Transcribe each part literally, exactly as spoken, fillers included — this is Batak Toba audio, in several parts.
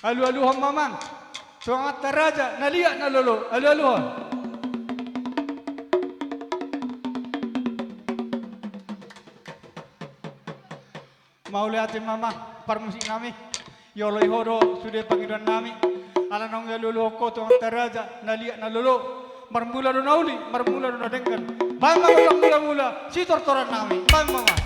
Alualuhon ma amang tu amanta raja na liat na lolo, alualuhon. Mauliate ma amang parmusik nami. Ioloi ho do sude pangidoan nami. Ala naung dialualuhon ho tu amanta raja na liat na lolo. Marmula do na uli, marmula do na denggan. Baen ma gondang mulamula sitortoran nami. Baen ma amang.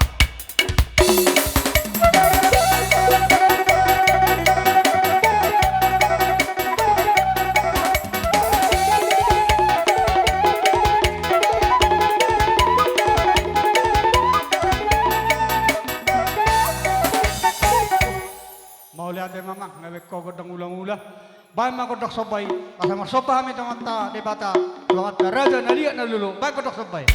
Mauliate ma amang, nga baen ho gondang mulamula. Baen ma gondang somba i, asa marsomba hami tu amanta Debata, tu amanta raja na liat na lolo, baen gondang somba i.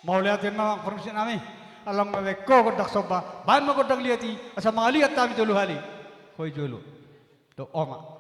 Mauliate ma amang parmusik nami. Ala nga baen ho gondang somba, baen ma gondang liat i, asa mangaliat hami tolu hali. Hoi jolo. Dok oma.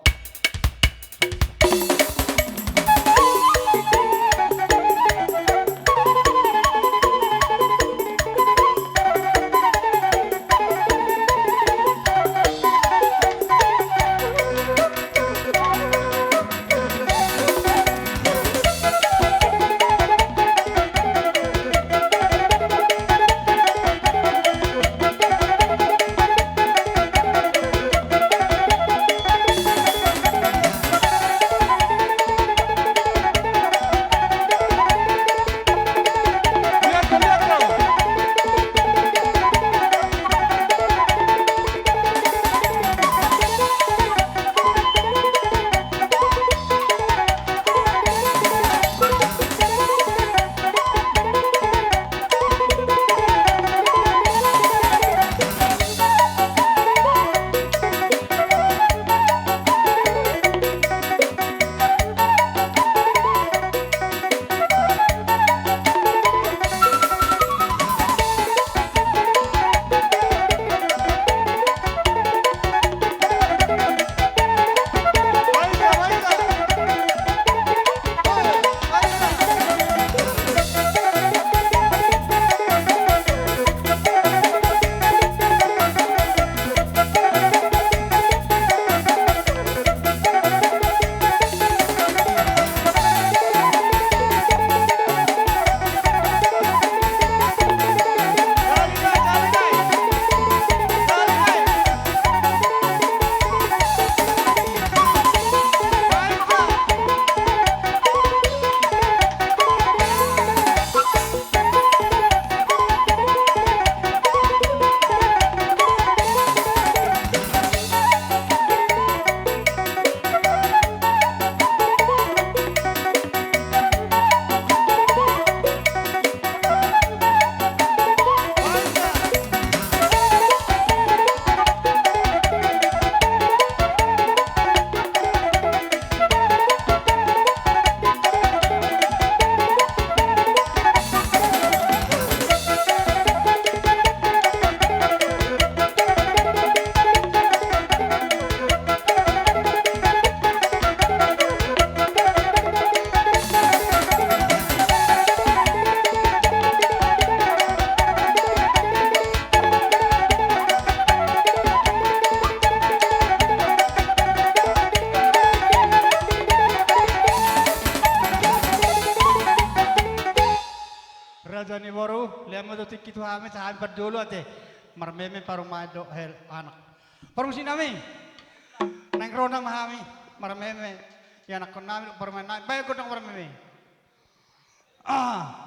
Raja ni boru, lean ma jo tingki tu hami, sai hami parjolo ate. Marmeme parumaen dohot hel anak. Parmusik nami. Naeng ro nama hami marmeme ianakhon nami dohot parumaen nami. Baen gondang marmeme. Ah.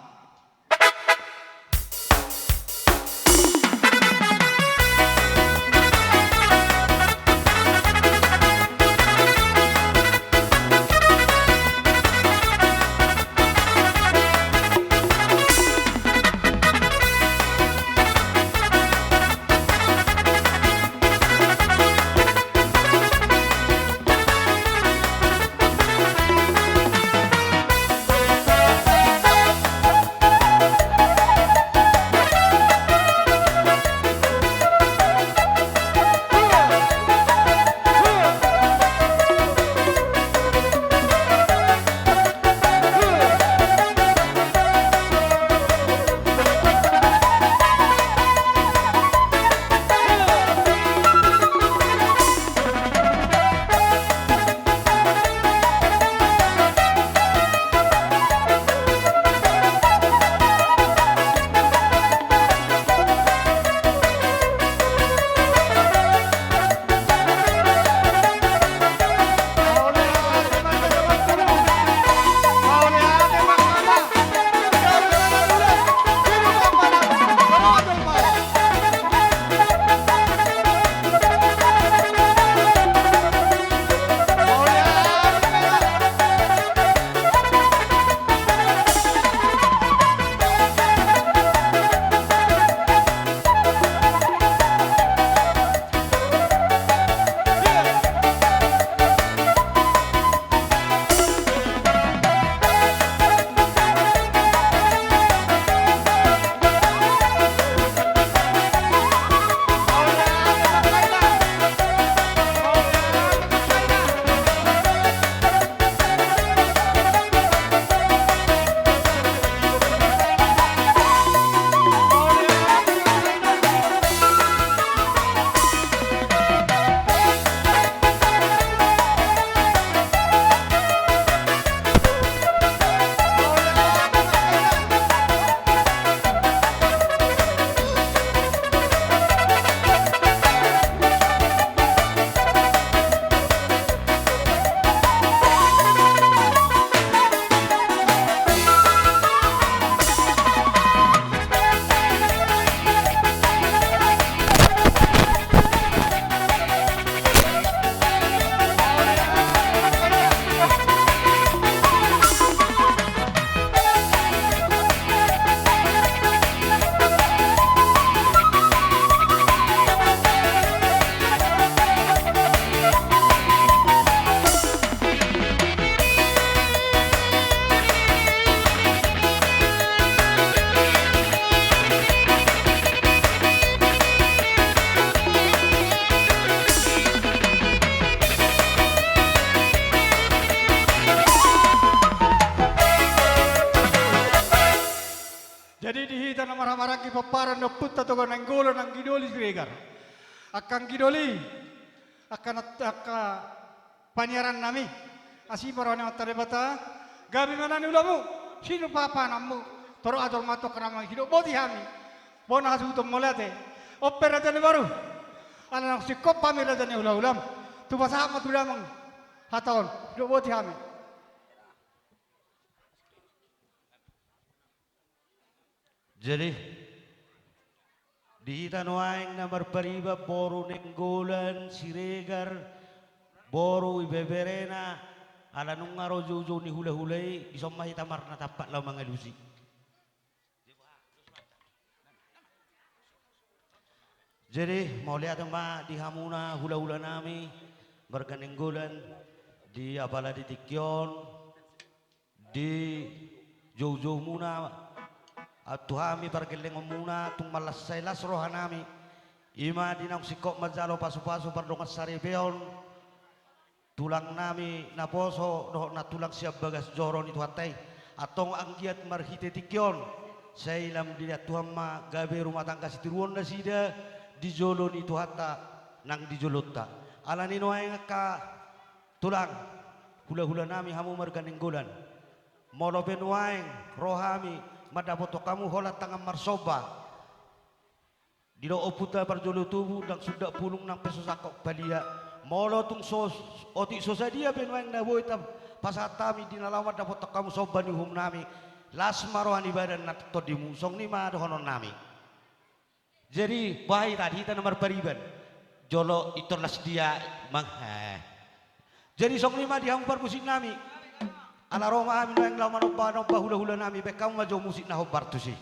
Maranggi pomparan ni ompunta Toga Nainggolan, Anggi Doli Siregar. Angka Anggi Doli, angka nat-, angka paniaran nami. Asi ma roha ni Amanta Debata, gabe ma na niulamu, sinupa panganmu, torop ma jolma antong na mangihut, boti hami. Bona hasuhuton mauliate. On pe raja ni boru. Ala naung singkop hami raja ni hulahulam, tupa sahat ma tu damang hata on, boti hami. Jadi, di hita nuaeng na marpariban boru Nainggolan Siregar, boru ibeberena, ala nunga ro joujou ni hulahula i, dison ma hita marnatampak laho mangalusi. Jadi, mauliate ma di hamuna hulahula nami, marga Nainggolan, di apala di tingki on, di joujoumuna, a, tu hami pargellengonmuna, tung mansai las roha nami, i ma di naung singkop manjalo pasupasu pardongan saripeon, tulang nami naposo, dohot na tulang sian bagas joro ni Tuhanta i. Antong anggiat marhite tingki on, sai lam dilehon Tuhan ma gabe rumah tangga sitiruon nasida di jolo ni Tuhanta nang di jolonta. Alani nuaeng angka tulang, hulahula nami hamu marga Nainggolan. Molo pe nuaeng ro hami mandapothon hamu holan tangan marsomba. Didok ompunta parjolo tubu, ndang sundat pulung nang pe so sangkot palia. Molo tung so, otik so sadia pe nuaeng na boi tapasahat hami di na laho mandapothon hamu somba ni uhum nami, las ma roha ni badan nang tondimu, songon i ma dohonon nami. Jadi, boha hita, di hita na marpariban. Jolo intor las dia, mang, eh. Jadi, songon i ma di hamu parmusik nami. Ala ro ma hami nuaeng laho manomba, nomba hulahula nami, baen hamu ma jo musik na hombar tusi.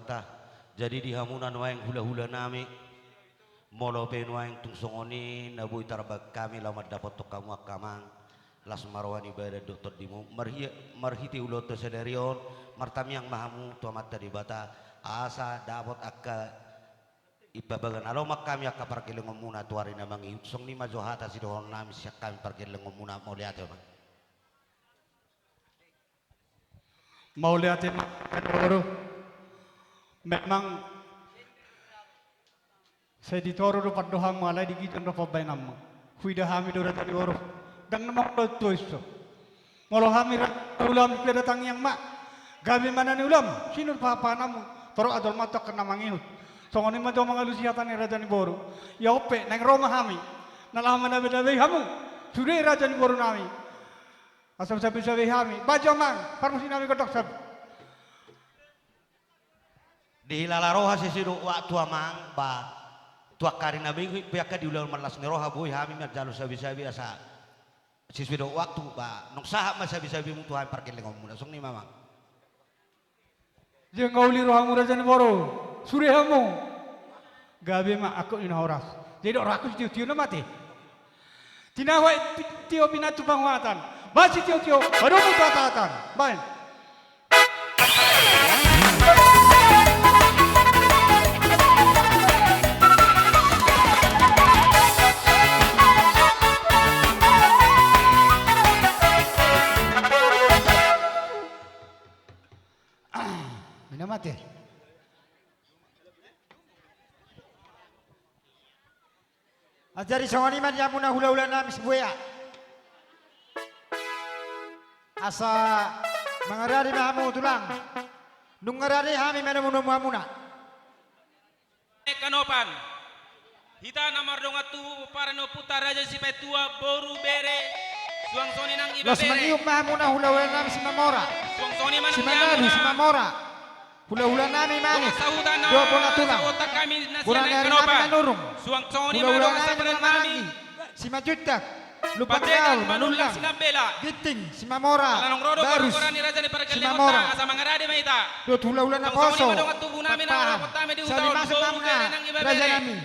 Tah, jadi di hamu na nuaeng hulahulanami, molo pe nuaeng tung songon i na boi tarbahen hami laho mandapothon hamu angka amang, las ma roha ni badan dohot tondimu, marhi-, marhite ulaonta sadari on, martamiang ma hamu tu Amanta Debata, asa dapot angka ipabahen aloman hami angka pargellengonmuna tu ari na mangihut, songon i ma jo hata sidohononnami sian hami pargellengonmuna, mauliate ma. Mauliate ma, boru. Memang sai di toru do pandohanmu, alai di ginjang do pambahenanmu. Huida hami do raja ni boru. Ndang na mangulahon tuisa. Molo hami ra-, ulaon pe da tangiang ma. Gabe ma na niulaon, sinur pahanpahananmu. Torop do jolma tu angka na mangihut. Songon i ma jo mangalusi hata ni raja ni boru. Ia on pe, naeng ro ma hami. Na laho manabedabei hamu. Sude raja ni borunami. Asa sabe-sabe hami. Bahen jo amang, parmusiknami gondang sabe. Dihilala roha sesuai dohot waktu amang, ba tu angka ari na mangihut pe angka di ulaon marlas ni roha boi hami manjalo sabe-sabe asa sesuai dohot waktu, ba nunga sahat ma sabe-sabemu tu hami pargellengonmuna, songon i ma amang. Jala nga uli rohamu raja ni boru, sude hamu. Gabe ma, angkup ni na horas. Jadi dok rohangku sitiotio nama ate. Tinahu aek tio pinatu panguhatan. Bahen sitiotio, padomu tu hatahatan. Bahen. Minum ate. Jadi songon i ma di hamuna hulahulanami Sibuea. Asa mangarade ma hamu tulang. Nunga rade hami manomunomu hamuna. Kanopan. Hita na mardongan tu pomparan ni ompunta Raja Sipaetua, boru, bere, suang songon i nang ibebere. Laos mangihut ma hamuna hulahulanami Simamora. Suang songon i ma nang Simanalu, Simamora. Hulahulanami Manis. Dohot bona tulang. Bona ni ari nami Manurung. Suang songon i ma dongan sapodan nami Simanjuntak. Lumban Gaol, Manullang, Ginting, Simamora, Barus, Simamora. Dohot hulahula naposo, Pakpahan. Sali masuk ma hamuna, raja nami.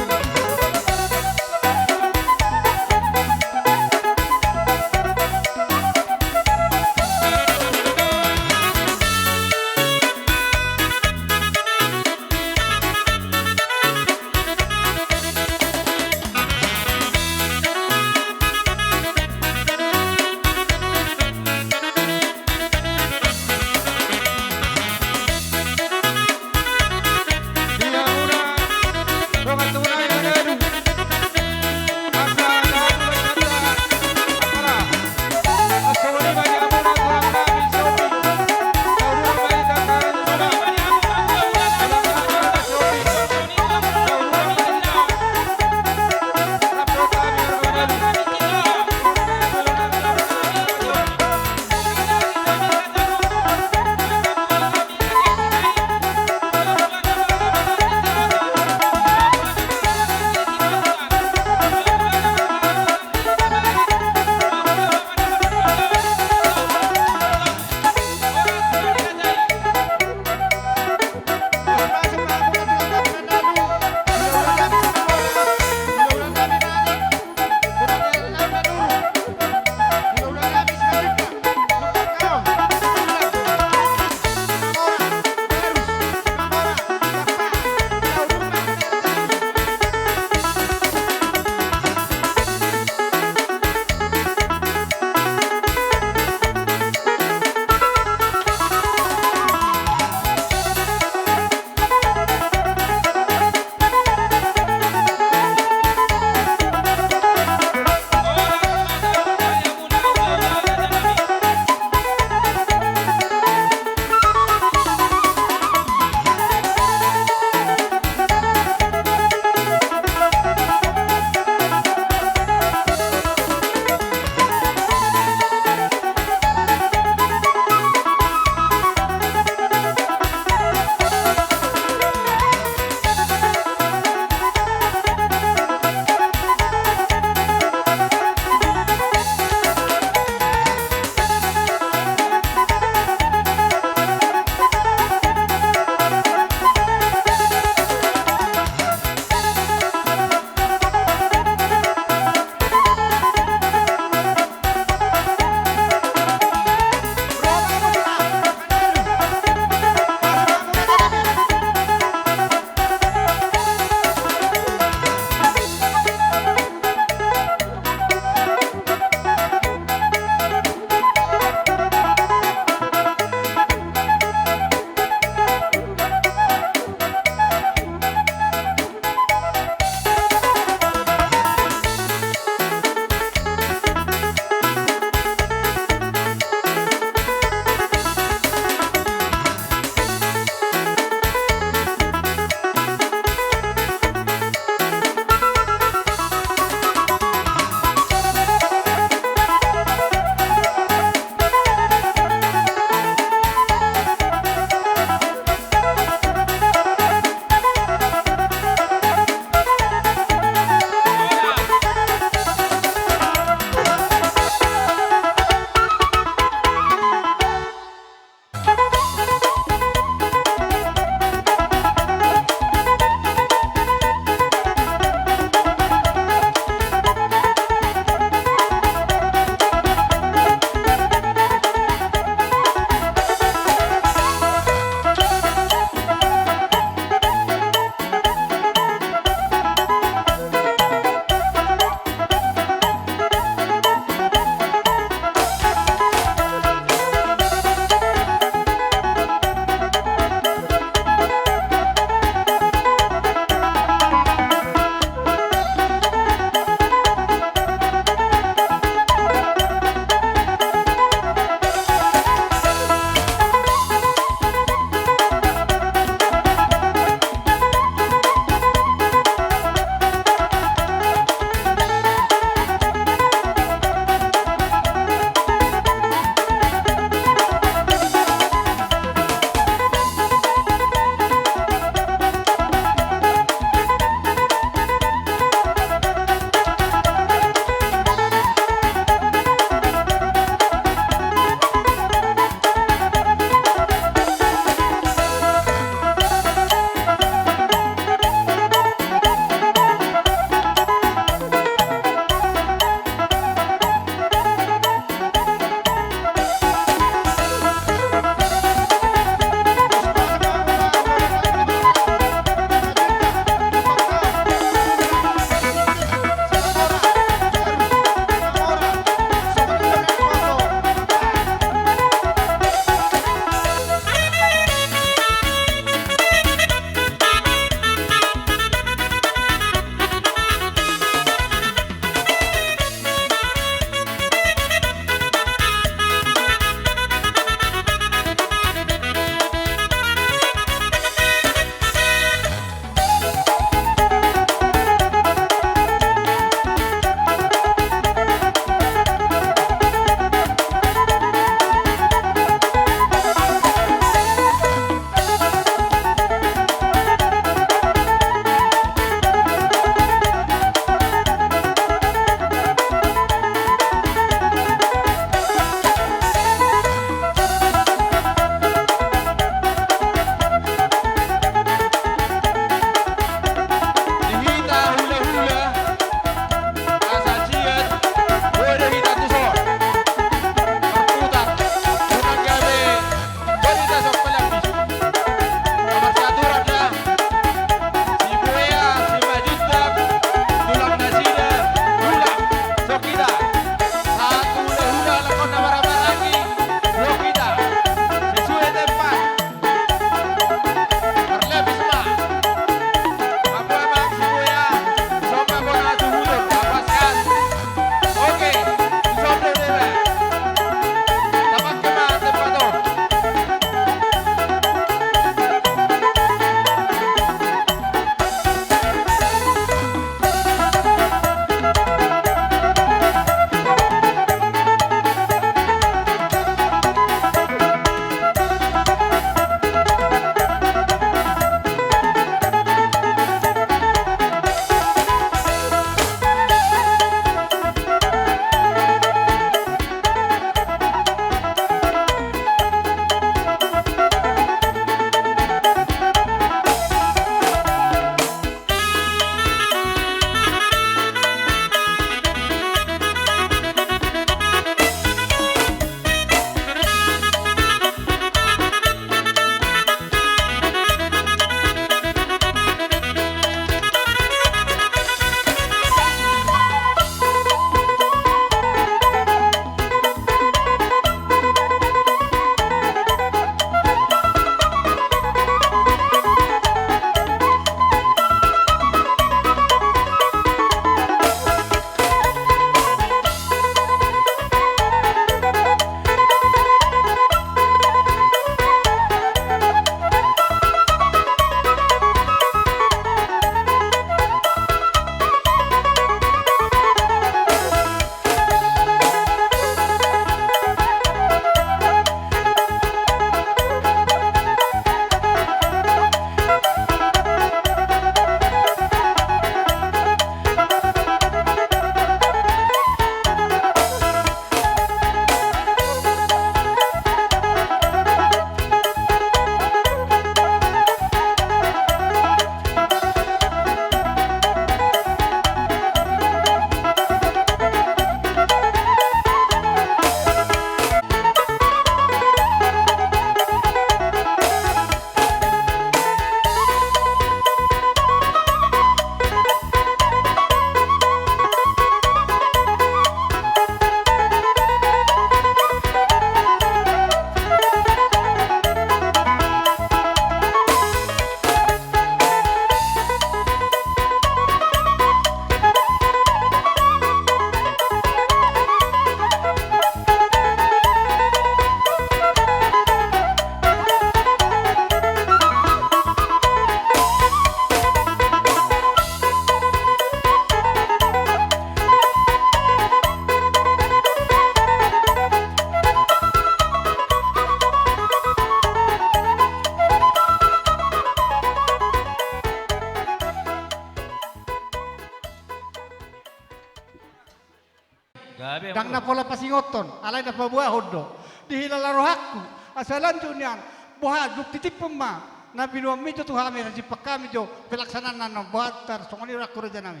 Songon on, alai na paboahon do. Dihilala rohangku, asa lanjut nian, boha, dung titiphon ma, na binoanmi jo tu hami, asa simpan hami jo, pelaksanaan na boanonta, songon i rohangku rajanami.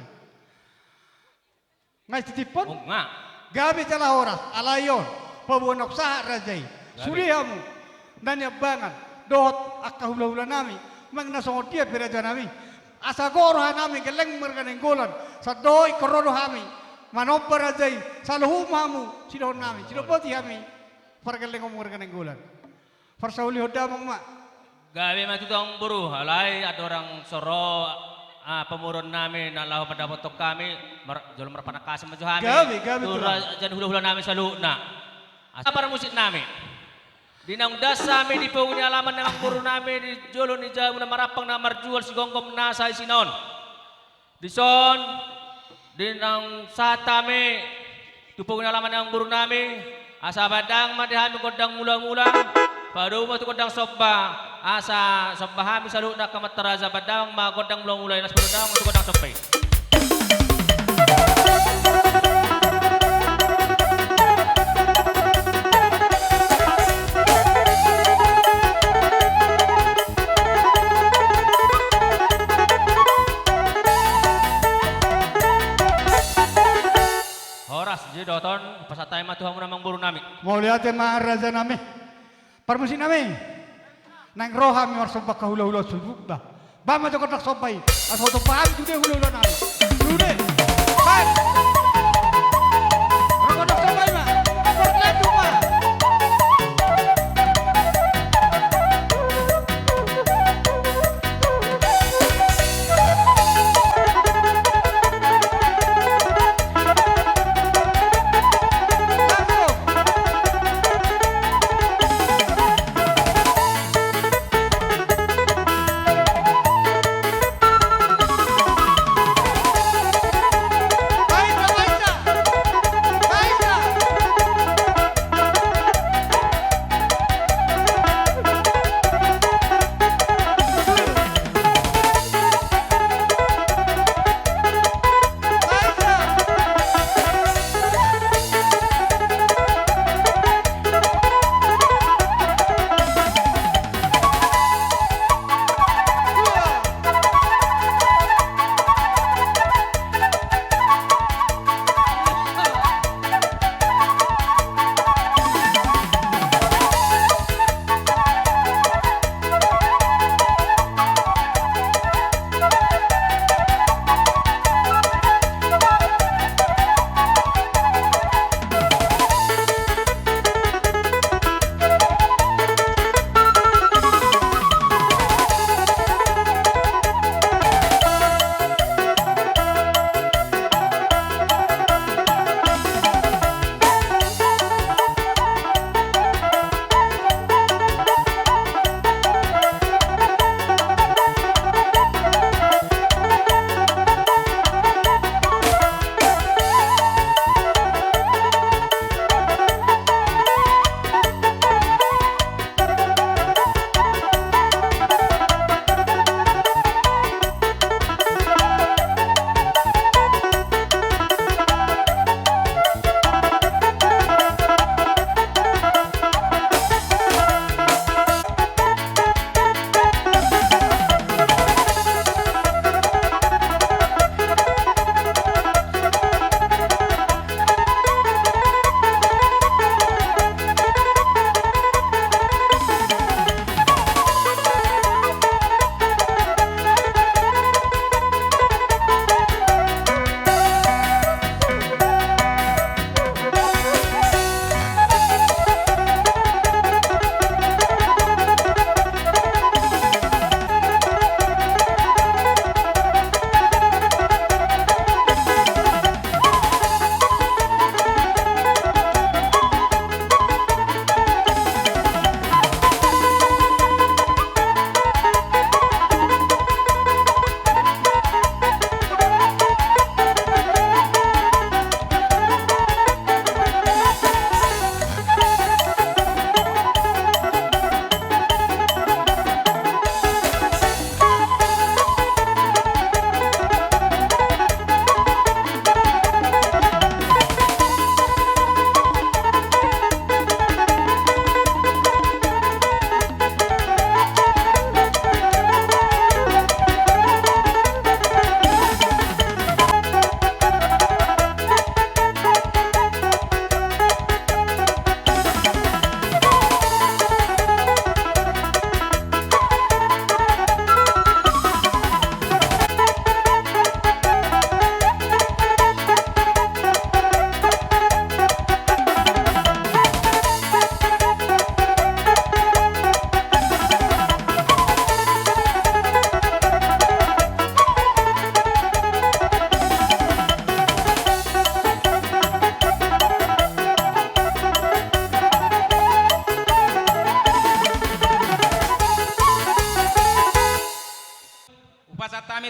Nga i titiphon? Oh, nga. Gabe jala horas, alai on, paboa naung sahat raja i. Gabe. Sude hamu, na niambangan, dohot angka hulahulanami, manang na songon dia pe rajanami. Asa gok rohanami, gelleng marga Nainggolan, sandok ingkon ro do hami, manomba raja i, saluhut ma hamu, sidohononnami, sidok boti hami, pargellengmu marga Nainggolan. Parsaulihon damang ma. Gabe ma tutu amangboru, alai andorang so ro, ah, pamoruonnami na laho mandapothon hami, mar-, jolo marpanangkasan ma jo hami. Gabe, gabe tu tulang. Raja ni hulahulanami saluhutna. Asa parmusiknami. Di naung das hami di pogu ni alaman ni amangborunami di jolo ni jabu na marampang na marjual sigomgom nasa isina on. Dison, di naung sahat hami, tu pogu ni alaman ni amangborunami, asa bahen damang ma di hami gondang mulamula, padomu ma tu gondang somba, asa somba hami saluhutna angka amanta raja, bahen damang ma gondang mulamula i, laos padomu damang ma tu gondang somba i. Horas, jadi dohot on, pasahat hami ma tu hamuna amangborunami. Mauliate ma rajanami. Parmusiknami. Naeng ro hami marsomba angka hulahula on, sumba. Bahen ma jo gondang somba i. Asa hutompa hami sude hulahulanami. Sude. Bahen. Ro gondang somba i ma. Berlanjut ma.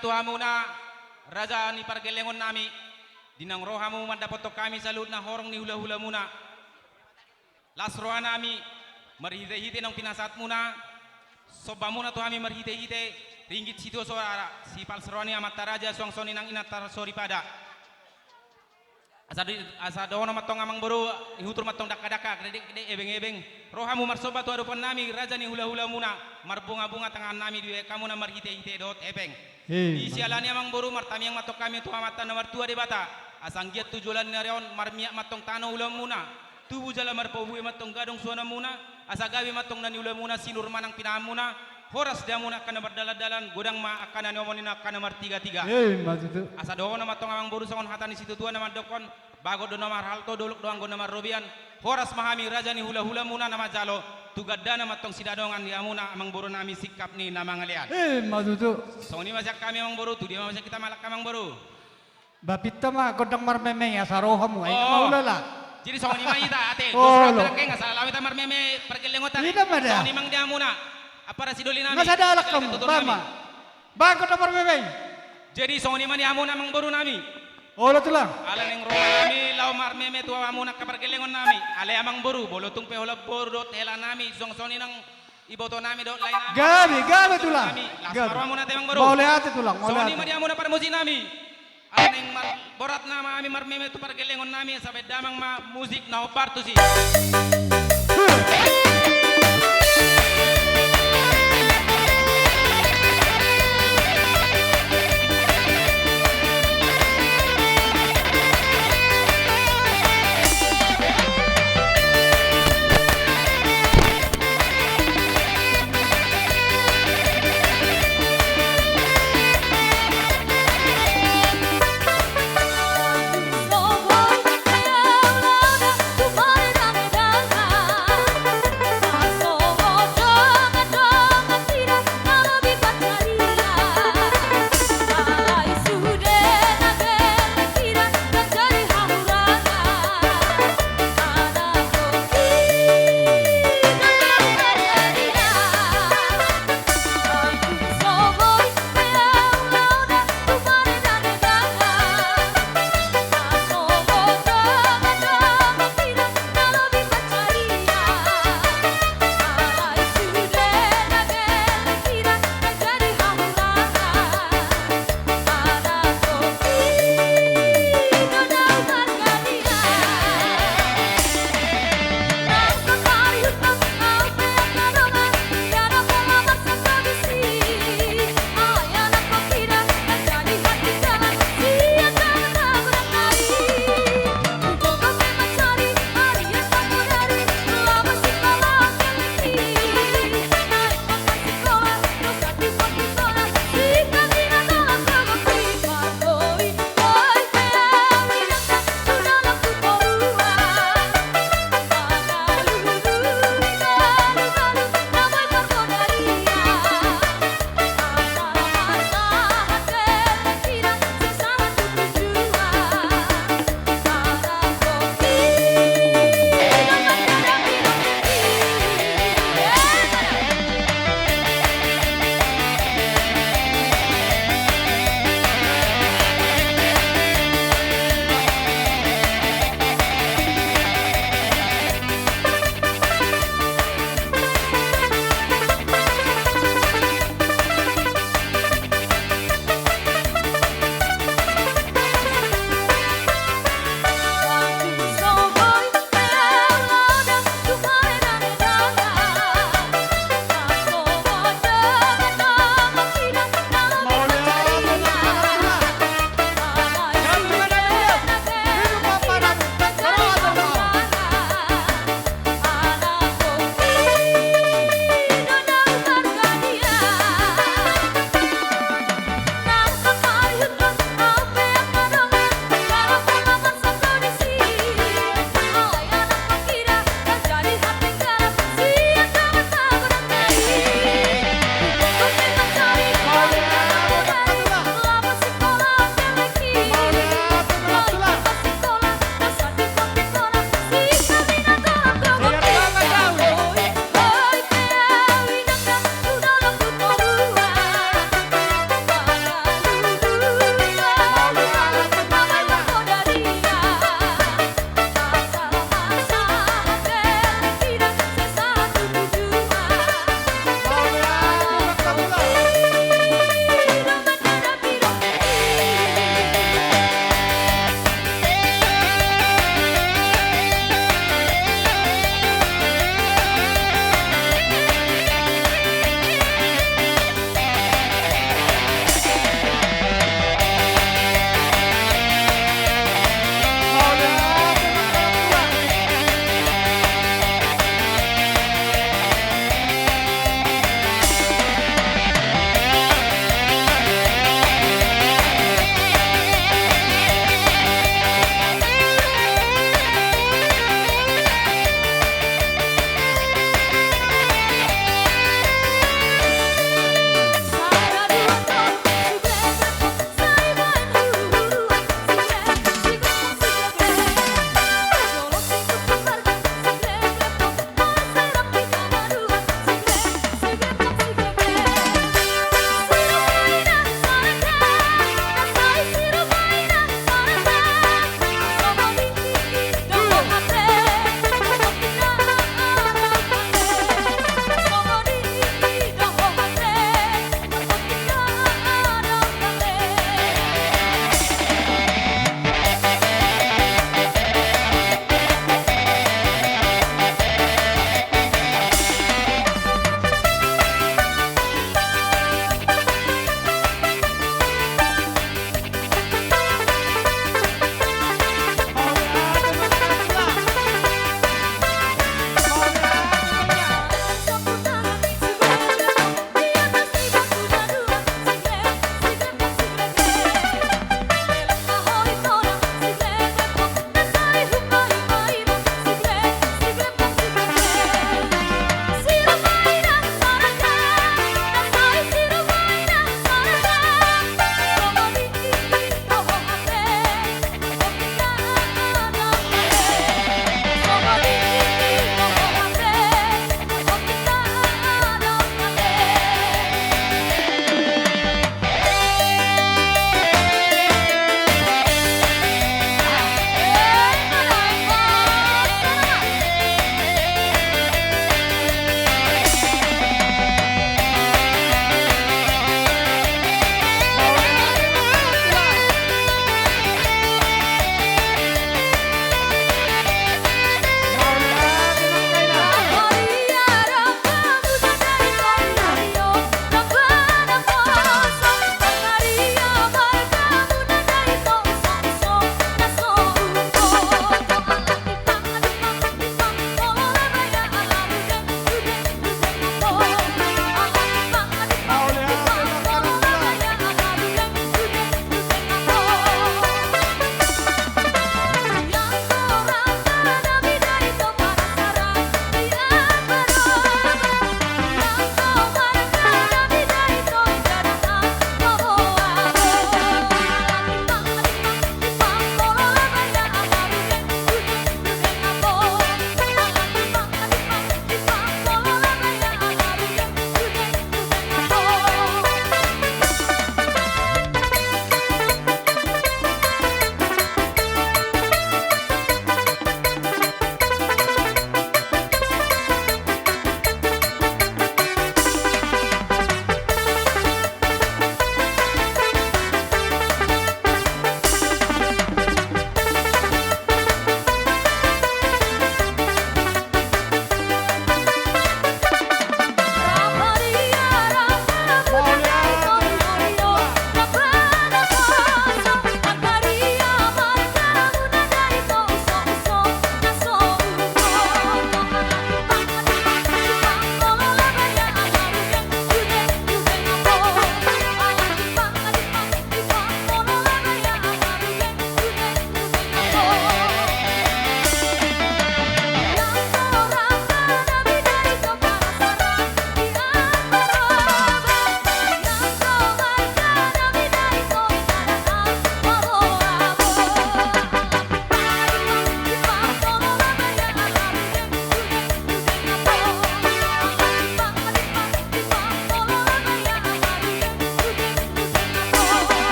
Tu hamuna, raja ni pargellengon nami, di naung ro hamu mandapothon hami saluhutna horong ni hula-hulamuna. Las roha nami, marhite-hite naung pinasahatmuna, somba muna tu hami marhite-hite ringgit sitio soara, sipalsu roha ni amanta raja, suang songon i nang inanta soripada. Asa di, asa dohonon ma antong amang boru, ihutur ma antong dangka-dangka, gedek-gedek, ebeng-ebeng. Ro hamu marsomba tu adopan nami, raja ni hula-hulamuna, marbunga-bunga tangan nami, dibahen hamuna marhite-hite dohot hepeng. Hei, di siala ni i amang boru, martamiang ma antong hami tu Amanta na martua Debata. Asa anggiat tu joloan ni ari on, marmiak ma antong tano ulaonmuna. Tubu jala marparbue ma antong gadong suanonmuna. Asa gabe ma antong na niulamuna, sinur ma nang pinahanmuna. Horas di hamuna angka na mardalan-dalan, godang ma angka na niomonmuna angka na martiga-tiga. Emma tutu. Asa dohonon ma antong amang boru songon hata ni situatua na mandokkon, bagot do na marhalto, dolok do anggo na marrobean. Horas ma hami raja ni hula-hulamuna na manjalo, tu gandana ma antong sidadongan di hamuna amang boru nami singkap ni na mangalean. Emma tutu. Songon i ma sian hami amang boru, tu dia ma sian hita mangalangka amang boru? Ba pinta ma gondang marmeme asa ro hamu, ai. Oh. Maulala. Jadi songon i ma hita ate. Olo. Dos rata rangkeng asa laho hita marmeme pargellengonta. Ina ma da. Songon i ma di hamuna. Apa ra sidoli nami. Masa dalak kamu, ba ma. Ba gondang marmeme. Jadi songon i ma di hamuna amang boru nami. Olo tulang. Ala naeng ro nami laho marmeme tu hamuna angka pargellengon nami. Ale amang boru, molo tung pe holan boru dohot hela nami, suang songon i nang iboto nami dohot lae nami. Gabe, gabe tulang. Las ma rohamuna ate amang boru. Mauliate tulang, mauliate. Songon i ma di hamuna parmusik nami. Ala naeng marborat nama hami marmeme tu pargellengon nami, asa bahen damang ma musik na hombar tusi.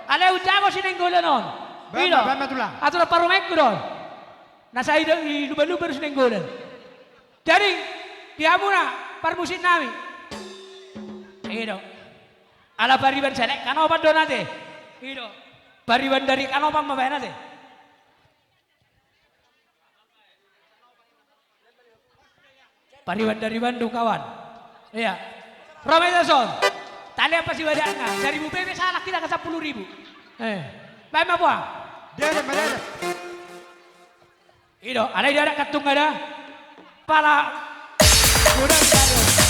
Alai unjago si Nainggolan on. Baen ma, baen ma tulang. Aturan parumaenku do on. Na sai do i lumba-lumba do si Nainggolan. Jadi di hamuna parmusik nami. I do. Ala pariban selek Kanopan do on ate. I do. Pariban dari Kanopan ma baen ate. Pariban dari Bandung, kawan. Iya. Ro ma hita son. Tali apa sih banyaknya? Seribu bebe salah kita ke sepuluh ribu. Eh. Baik, ma buang. Dia ada, mana ada? I do, alai dia ada katung ada. Pala. Godang dia.